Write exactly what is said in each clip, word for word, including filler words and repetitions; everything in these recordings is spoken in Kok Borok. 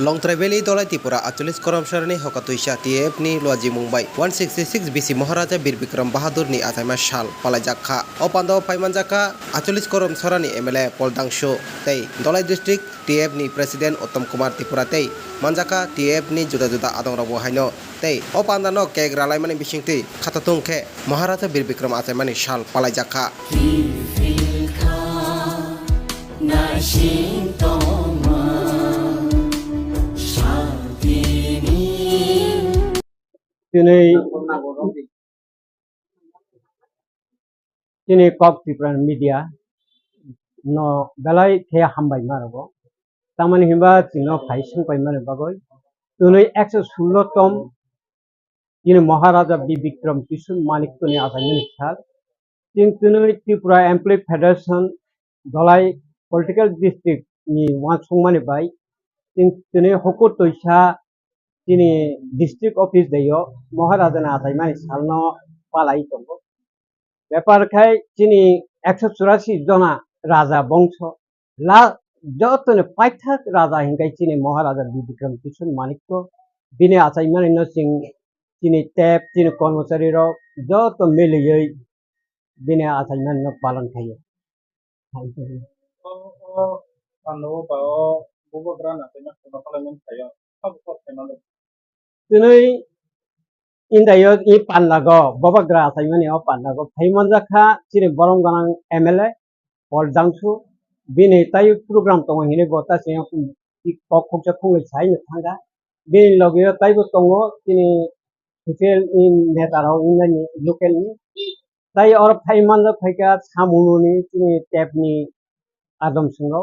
Longtrai Valley Dolai Tripura aitolish korom sorani hoka twisa T F ni luajimung bai one sixty six B C Maharaja Bir Bikram Bahadur ni achaima sal palaijak kha. O pandao phaimanjak kha aitolish korom sorani M L A Pol Dangsu tei Dolai District T F ni President Uttam Kumar Tripura tei manjak kha T F ni juda juda adongrokbo haino. Tei o pandano cake ralaimani bisingtwi khatatung khe Maharaja Bir Bikram achaimani sal palaijak kha. Naising tongma santini. Tini, tini Kok Tripura media no belai khe hambai ma rwgo. Tamani hinba chwngno phai swngpai mani bagwi tini ekso sullo tom tini Maharaja Bir Bikram Kishore Manikya ni achaimani sal. Chwng tini Tripura Employee Federation Dolai Political District ni uansukmani bai chwng tini hukur twisa chini district office dei o Maharaja ni achaimani salno palai tongo. Bepar khai chini ekso churasi jona raja bongso la jotoni paithak raja hinkai chini Maharaja Bir Bikram Kishore Manikya bini achaimani no chwng chini tep chini kormochari rok joto miliwi bini achaimani no palon khaio. O, o, ano ba o bubagra na tei na kono parliament khaio. Sabo kok khaimano. Tini India i pandago bubagra achaimani o pandago phaimanjak kha chini borom gwnang M L A Pol Dangsu bini tai program tongo hinwi bo ta sini kok khoksa khongwi sai no thangkha. Bini loge o taibo tongo chini social neta rok India ni local ni. Tai oro phai manjak phaikha Samungno ni chini tep ni adom swngo,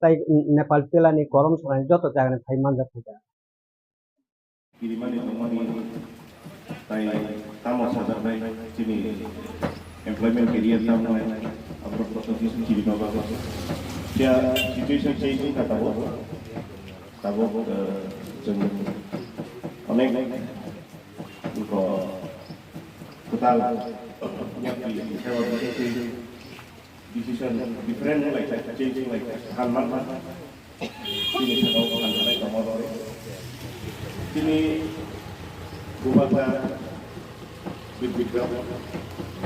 tai Nepal tila ni korom sorani joto jaga ni phai manjak phaikha. Kirimani tongmani tai tamo sajaknai chini employment career tamo aborok joto kisu kirima bago. Siya situation change wngkha tabuk. Tabuk, eh, chwng onek ko kwtal yapri sewa bwtwi decision different wnglaikha, change wnglaikha, sal manma chini sakao phan sanai tongma bagwi. Chini bubagra Bir Bikram,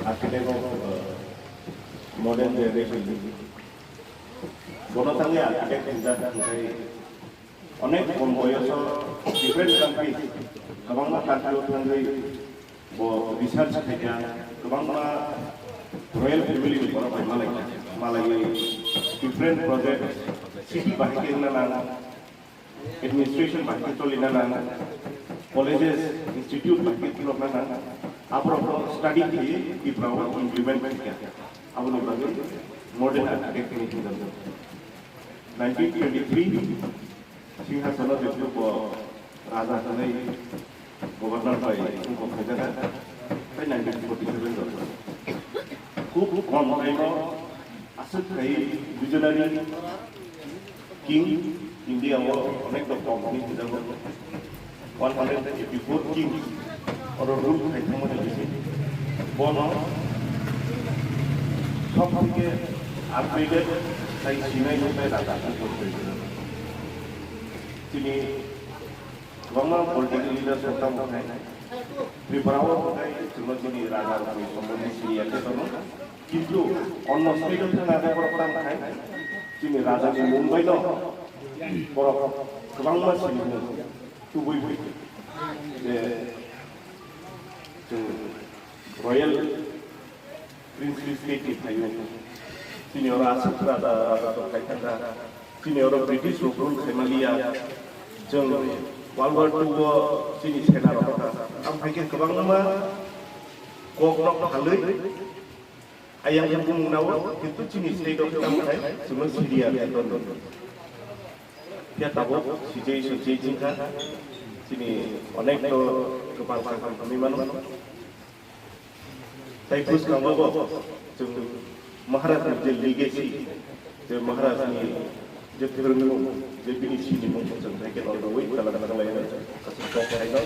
architect of, uh, modern generation. Bono thangwi architect hinjak, hinjai Onek kom boyoso different country, kwbangma country o thangwi bo research khaikha, kwbangma royal family ni borok bai malai, malaiwi different project city bahai khe wngna nang, administration bahai khe cholina nang, colleges, institute bahai khe khulokna nang, aborok bo study khe Tripura o implement khaikha. Aboni bagwi modern architect ni hinjak. Nineteen twenty-three Singhasono Jyotipur bo raja hwnwi governor bai wngkok khaijak, tei nineteen forty-seven joto. Khub kom time o aswk khai visionary king India o onek rok kom hwnwi hwnjago. One hundred eighty-four kings oro rule khai thangmani bising bono sob theke upgraded khai sinai nukhai raja khe porjoi. Chini kwbangma political leaders rok tamo khai Tripura o khai chwngno chini raja rokni sombondhi siniya khe tono. Kintu onno side o thangna khe borok tamo khai chini raja ni mung bai no borok kwbangma sini mung. Tubui bui je chwng royal princely state ni phaio. Chini oro aswk raja, raja tong khai thangkha. Chini oro British rok rule khaima liya. Chwng World War two o chini sena rok wngkha. Ang phaikhe kwbangma kok rok phalwi Ayang bumung nao, kintu chini state o tamo khai, chwngno siriya khe tongo. Khe tabuk sijai sijai chingkha, chini onek to kwpal kaham hamwi mano. Tai bwskango bo, chwng Maharaj ni je legacy, je Maharaj ni je phwrwngmung, je bini sinimung, chwng hai khe noldawi kalam khlaio, aswk kok khaino.